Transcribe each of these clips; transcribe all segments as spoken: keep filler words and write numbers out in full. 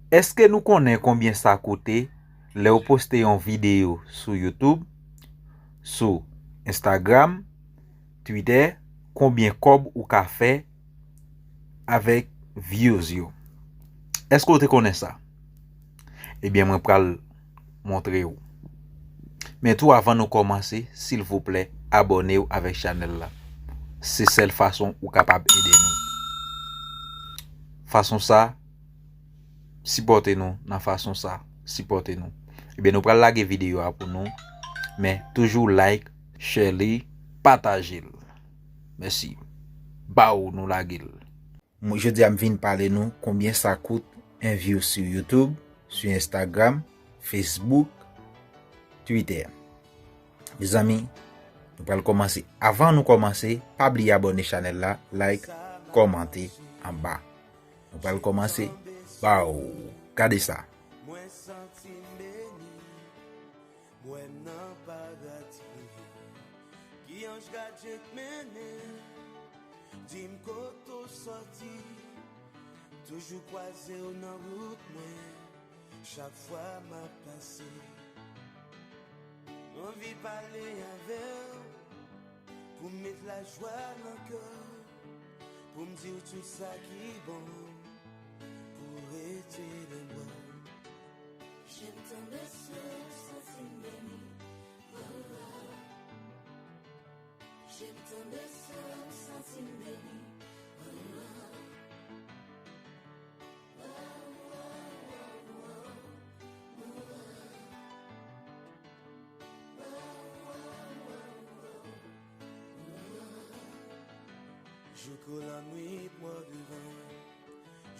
Èske nou konnen konbyen sa koute lè w poste yon videyo sou YouTube, sou Instagram, Twitter, konbyen kòb ou ka fè avèk views yo? Èske w te konnen sa? Ebyen, mwen pral montre w. Men tou, avan nou kòmanse, silvouplè, abòne w avèk chanèl la. Se sèl fason ou kapab ede nou. Fason sa, sipòte nou nan fason sa, sipòte nou. Ebyen, nou pral lage videyo a pou nou, men toujou like, share li, pataje l. Mèsi. Baw, nou lage l. Mwen, jodi a, m vin pale nou konbyen sa kout en view sou YouTube, sou Instagram, Facebook, Twitter. Mezanmi, nou pral kòmanse. Avan nou kòmanse, pa bliye abòne chanèl la, like, kòmante anba. Nou pral kòmanse. Baw, gade sa. Mwen santi m beni, m wè m nan paradi. Ki anj gadyen k mennen, di m kote w sòti. Toujou kwaze w nan wout mwen, chak fwa m ap pase. M anvi pale avè w, pou m met lajwa nan kè w, pou m di w tout sa ki bon, pou w rete nan bò m. Jem tande sa, m santi m beni. Jem tande sa, m santi m beni. Jou kou lannwit mò devan,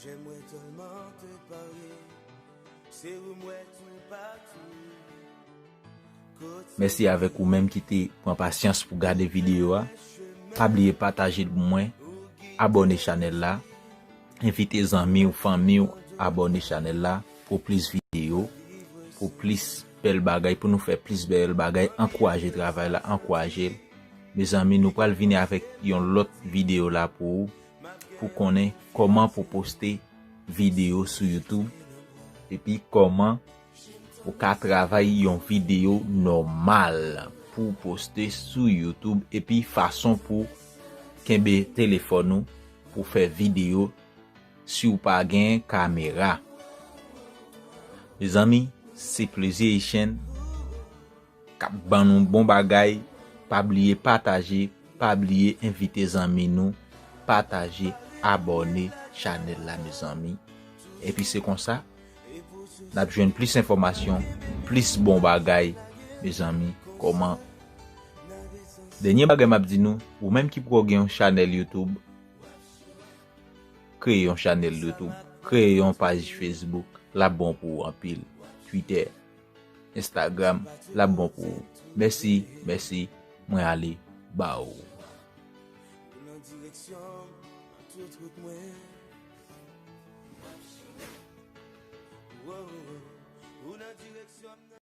j'aimerais tellement te parler. Se ou m wè toupatou. Mèsi avèk ou menm ki te pran pasyans pou gade videyo a. Pa bliye pataje l pou mwen, abòne chanèl la, envite zanmi w, fanmi w, abòne chanèl la pou plis videyo, pou plis bèl bagay, pou nou fè plis bèl bagay, ankouraje travay la, ankouraje l. Mezanmi, nou pral vini avèk yon lòt videyo la pou ou, pou konnen kòman pou poste videyo sou YouTube, epi kòman ou ka travay yon videyo nòmal pou poste sou YouTube, epi fason pou kenbe telefòn ou pou fè videyo si w pa gen kamera. Mezanmi, se Plezi Haitian k ap ban nou bon bagay. Pa bliye pataje, pa bliye envite zanmi nou, pataje, abòne chanèl la, mezanmi. Epi se konsa, n ap jwenn plis enfòmasyon, plis bon bagay, mezanmi. Kòman? Dènye bagay m ap di nou, ou menm ki poko gen yon chanèl YouTube, kreye yon chanèl YouTube, kreye yon paj Facebook, l ap bon pou ou anpil. Twitter, Instagram, l ap bon pou ou. Mèsi, mèsi, mwen ale, baw. Ou nan direksyon m, tout wout mwen. Ou nan direksyon m.